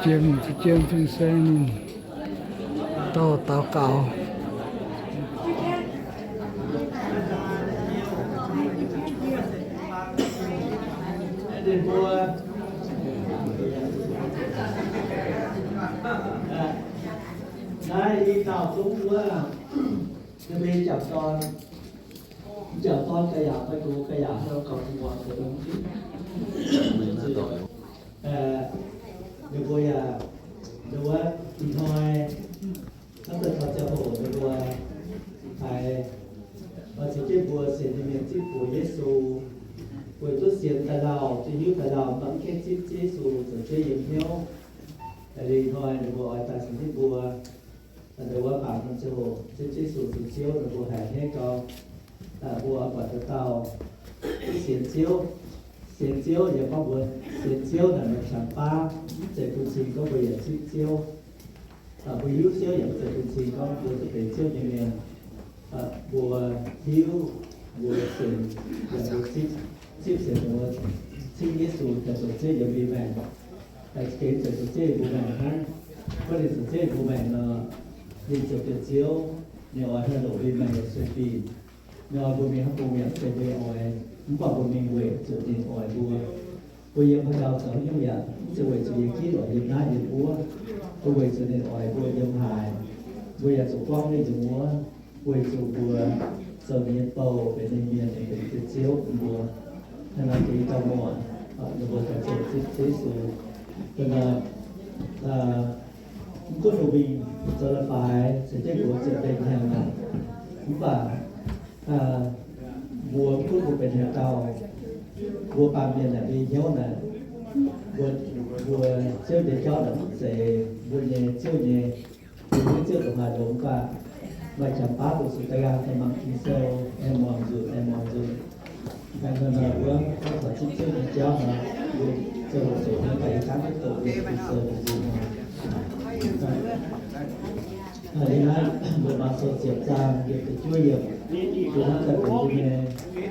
Jiem, jiem fin-saeng ninh dorh daux gaux. Naaiv i dauh zungv wuov, ninh mbuo nyei jangc dorn, jangc dorn ga'yaauc, fai gox ga'yaauc, haaix nor gauh bungx muangx deix dongh ninh mbuo yaac, ninh wuov ih hnoi, naaiv deix taux ziangh hoc ninh mbuo haiz, oix ceix jienv mbuo sienx nyei mienh zipv buoz Yesu, weic duqv sienx daaih lauh, duqv hiuv daaih lauh, mv baac mv gaengh zipv Yesu zoux Ziouv yiem hnyouv. Liuz ih hnoi ninh mbuo oix daaih ceix jienv mbuo, ninh wuov baac norm ziangh hoc zipv Yesu zoux Ziouv, ninh mbuo haiz hneiv gau. Mbuo oix buatc dauh dauh duqv sienx Ziouv. Sienx Ziouv yaac gorngv mbuo sienx Ziouv naaic maaih qangx baav, mv zeiz bun cing gorngv mbuo yaac zipv Ziouv. Mbuo hiuv Ziouv yaac mv zeiz bun cing gorngv mbuo duqv benx Ziouv nyei mienh. Mbuo hiuv, mbuo sienx, yaac mbuo zipv, zipv sienx mbuo cingv Yesu daaih zoux Ziouv yiem mbuo maengc. Gengh zoux Ziouv yiem mbuo maengc hnangv. Gorngv ninh zoux Ziouv yiem mbuo maengc nor, ninh zoux bieqc Ziouv, ninh oix haih longc mbuo maengc yaac sueih fih. Ninh oix mbuo mingh haaix bung yaac mv zeiz mbuo oix, mv baac mbuo mingh weic zuqc ninh oix mbuo. Mbuo yiem haaix dauh zoux haaix nyungc yaac mv zeiz weic zuqc yie ginv oix yiem naaiv yiem wuov. Mbuo weic zuqc ninh oix mbuo yiem haaix, mbuo yaac zuqc buangv ninh yiem wuov, weic zuqc mbuo zoux ninh nyei bou, benx ninh mienh, benx ninh nyei Ziouv bun mbuo. Hnangv naaic, i dauh muoz, ninh mbuo daaih zoux Ziouv Yesu. Da'naaiv, mv gunv ninh mingh zoux leiz-baaix caux jienv mbuo ziepc leih hnyangx naaic, mv baac mbuo mv gunv mbuo benx haaix dauh, mbuo baamh mienh naaic, mbuo nyei hnyouv naaic, mbuo, mbuo Ziouv nyei jauv naaic mv zeiz mbuo nyei Ziouv nyei. Mbuo nyei Ziouv dongh haaix longx mv baac maaih qangx baav doqc zuqc da'nqaang daaih mangc Ging-Sou, aengx muangx nzunc, aengx muangx nzunc. Hnangv nor wuov, gorngv taux zipv Ziouv nyei jauv nor, mbuo zoux hoqc zoqc hnangv daaih yie gaanv duqv doqc nyei Ging-Sou dongh mbuo nor. Yie naaiv mbuo Maatv Sou ziepc zaang yietc deix juov yiemc, yie hnamv daaih benx mbuo nyei,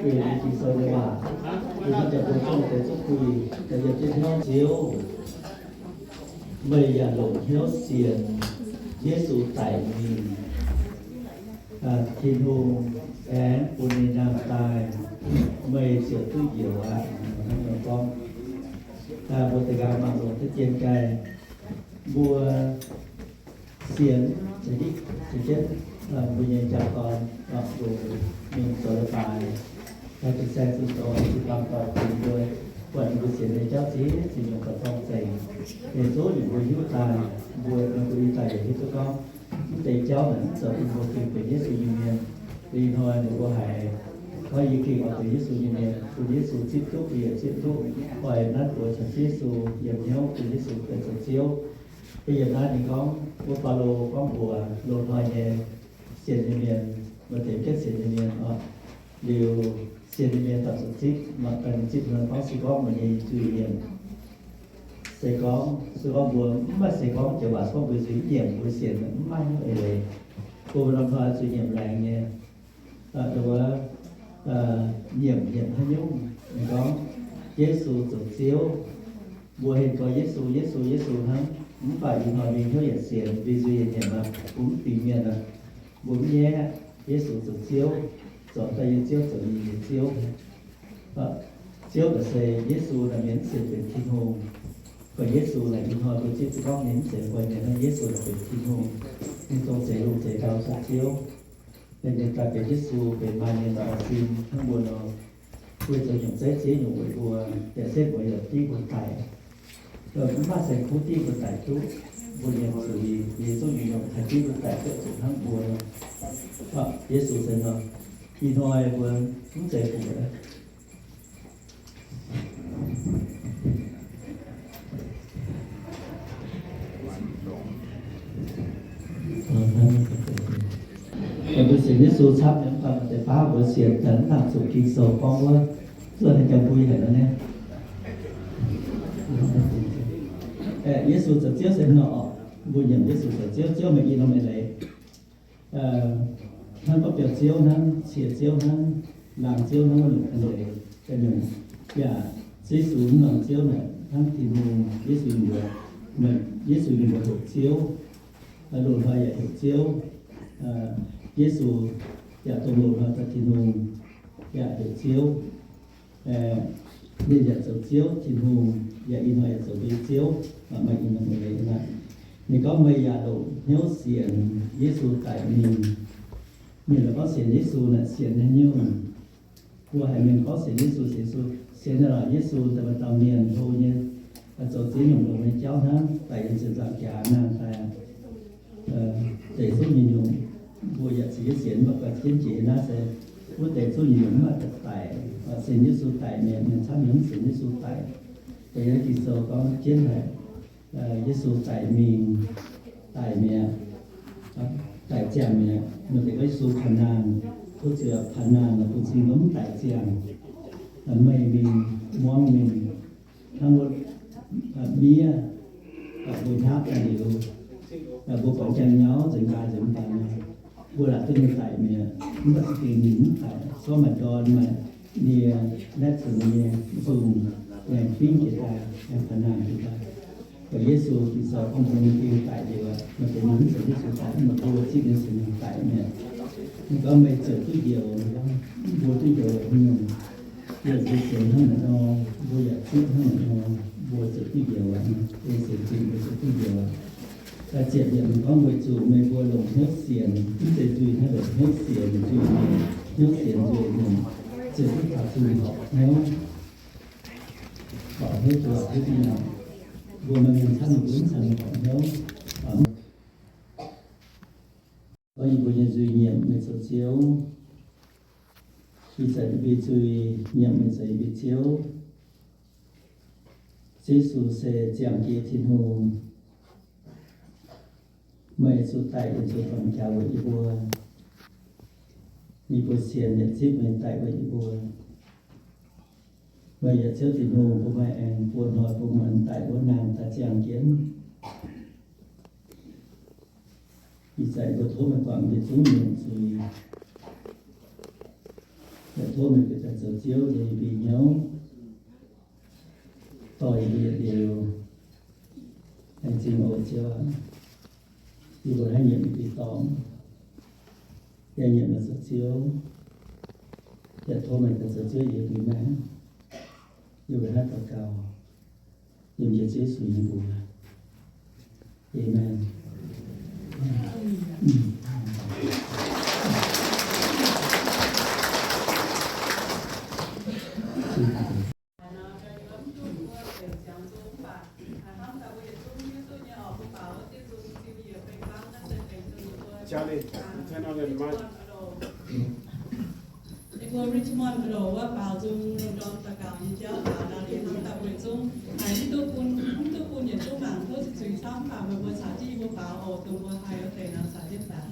benx Ging-Sou nyei waac. Yie hnamv daaih mbuo zungv deix zungv puix daaih yiem jienv hnyouv. Ziouv, meih yaac longc hnyouv sienx Yesu daic mingh. Tin-Hungh aengx bun ninh nangh daaih, meih ziouc duqv njoux aqv. Hnangv nor gorngv, mbuo deix nqaang mangc longx duqv jien gaaih, mbuo sienx, ceix jienv mbuo nyei jaa-dorn, mingh zoux leiz-baaix, fin-saeng zunh doz, jiu-baang doic, bun mbuo buatc ninh mbuo sienx nyei jauv ziex nyungc gauh zorng-zengx. Ninh zungv yaac mbuo hiuv daaih, mbuo, mbuo hiuv daaih yaac hiuv duqv gorngv, mv deix jauv naaic mv zoux bun mbuo gengh benx Yesu nyei mienh. Ih hnoi ninh mbuo haiz gorngv yie gengh oix benx Yesu nyei mienh, bun Yesu zipv duqv, yie zipv duqv, oix nanv mbuox caux Yesu yiem hnyouv, bun Yesu benx zoux Ziouv. Yiem naaiv ninh gorngv, wuov Baulo gorngv mbuox loz-hnoi nyei sienx nyei mienh, maaih deix mv gaengh sienx nyei mienh oc. Liuz sienx nyei mienh daaih zuqc zipv, maaih deix zipv nor gorngv se gorngv meih nyei zuiz-nyiemc. Se gorngv, se gorngv mbuo mv maaih, se gorngv joux waac gorngv mbuo zuiz nyiemc mbuo sienx mv maaih hnyouv eix leiz. Mbuo norm hnoi zuiz nyiemc laengz nyei. Wuov, nyiemc, nyiemc haaix nyungc? Ninh gorngv Yesu zoux Ziouv. Mbuo hengx gorx Yesu, Yesu, Yesu hnangv. Mv baac ih hnoi mbuo hnyouv yietc sienx, mbuo zuiz yietc nyiemc aqv, mbuo mv dingx mienh aqv. Mbuo mv nyaiv Yesu zoux Ziouv, zoux daaih yie Ziouv, zoux yie nyei Ziouv. Ziouv naaic se Yesu naaic, mienh mv sienx benx Tin-Hungh. Gorngv Yesu naaic ih hnoi mbuo zipv duqv gorngv ninh mv zeiz nqoi mienh hnangv. Yesu naaic benx Tin-Hungh, ninh dongh zeix lungh zeix ndau caux Ziouv. Ninh daaih benx Yesu, benx maaih mienh oix sin hnangv mbuo nor, weic zuqc nyungc zeiv ziex nyungc weic mbuo, yaac setv mbuo yaac div mbuo daic. Mv maaih saeng-kuv div mbuo daic duqv. Mbuo nyei zuiz, yie zungv nyungc-nyungc haih div mbuo daic duqv zuqc hnangv mbuo. Yesu se nor, ih hnoi mbuo mv zeiz fuc. Mbuo sienx Yesu camv nyei, mv baac maaih deix baav mbuo sienx daaih mv nangc zuqc Ging-Sou gorngv wuov, zuov haaix jangx mbui haic nor niaa. Yesu zoux Ziouv se nor oc. Mbuo nyiemc Yesu zoux Ziouv, Ziouv maaih i norm eix leiz. Hnangv gorngv biauv-ziouv hnangv, cie-ziouv hnangv, laangz-ziouv hnangv, wuov nyungc eix leiz ga'nyungc. Yaac Yesu mv norm Ziouv naaic hnangv Tin-Hungh, Yesu nyungc Meih, Yesu nyei mbuox heuc Ziouv, loz-hnoi yaac heuc Ziouv. Yesu yaac dongh loz-hnoi daaih Tin-Hungh yaac heuc Ziouv. Ninh yaac zoux Ziouv, Tin-Hungh yaac ih hnoi yaac zoux mbuo nyei Ziouv. Maaih ih hnoi mbuo leiz aqv. Ninh gorngv meih yaac longc hnyouv sienx Yesu daic mingh. Mienh gorngv sienx Yesu naaic sienx haaix nyungc? Mbuo haiz mienh gorngv sienx Yesu, sienx Yesu, sienx naaic lorqc Yesu daaih maaih dauh mienh hlo nyei, zoux ziex nyungc longx nyei jauv hnangv, daic yiem ziepc nzaangc jaax naaic daaih, deix zungv nyei nyungc. Mbuo yaac cingx jienv sienx, mv baac jienv jiex naaiv se wuov deix zungv nyei nyungc mv maaih daaih daic. Sienx Yesu daic mi'aqv, mienh camv nyei mv sienx Yesu daic. Deix Ging-Sou gorngv jienv haic, Yesu daic mingh, daic mi'aqv, daic ziangh mi'aqv. Maaih deix gorngv Yesu panh naanh, tov ziux panh naanh, bun cing mv daic ziangh. Meih mingh, muangx mingh, hnangv wuov miev, mbuo hnyapv daaih liuz, mbuo buatc jangx nyauv nzengc nqaai nzengc mv baac, mbuo laaic duqv ninh daic mi'aqv, mv baac za'gengh ninh mv daic. Gorngv maaih ndorn, maaih nie, naaiv cunx nyei zungh, aengx fingv jiex daaih, aengx panh naanh jiex daaih. Mv baac Yesu Ging-Sou gorngv mbuo ninh gengh daic liuz aqv. Maaih deix mienh mv sienx Yesu daic, mv baac mbuo zingh ninh sienx ninh daic mi'aqv. Ninh gorngv meih ziouc duqv njoux, ninh gorngv mbuo duqv njoux haaix nyungc? Yie mbuo sienx hnangv naaiv nor, mbuo yaac zipv hnangv naaiv nor, mbuo ziouc duqv njoux aqv. Ei sienx zingh mbuo ziouc duqv njoux aqv. Ziepc yiemc ninh gorngv weic zuqc meih mbuo longc hnyouv sienx, mv zeiz nzuih hnangv, longc hnyouv sienx nzuih mienh, hnyouv sienx nzuih mienh, ziouc duqv taux zunh horpc hnyouv. Horpc hnyouv duqv horpc hnyouv fih hnangv. Mbuo maaih mienh camv nyei mbuo mv cangx horpc hnyouv. Gorngv yie mbuo nyei nzuih nyiemc meih zoux Ziouv. Ih zanc yie mbuo nzuih nyiemc meih zoux yie mbuo Ziouv. Yesu se ziangh jiex Tin-Hungh. Meih zuqc daic yiem ziepc nzaangc jaax weic yie mbuo. Yie mbuo sienx yaac zipv meih daic weic yie mbuo. Meih yaac Ziouv Tin-Hungh, bun meih aengx buo hnoi bun meih daic wuov naang daaih ziangh jienv. Ih zanc yie mbuo tov meih guangc mbuo zungv nyei zuiz. Yaac tov meih bieqc daaih zoux Ziouv nyei mbic hnyouv, dorh yie mbuo yietc liuz aengx zingh oc Ziouv aac. Yie mbuo naaiv nyiemc yie mbuo dorngc, yaac nyiemc meih zoux Ziouv, yaac tov meih daaih zoux Ziouv yie mbuo maengc. Yie mbuo naaiv daux gaux yiem njiec Ziouv Yesu nyei mbuox. Aamen. Jaax ninh, turn on the mic. Ninh mbuo Richmond a'loh wuov baaux nzung lungh ndorm daux gaux nyei jauv baaux nor, liuz hnangv daaih weic zungv haiz mv duqv bun, mv duqv bun yietc zungv mangc tov zuqc zuiz camv, mv baac meih mbuo caux jienv yie mbuo baaux oc. Dongh mbuo haih wuov deix nor caux jienv baaux.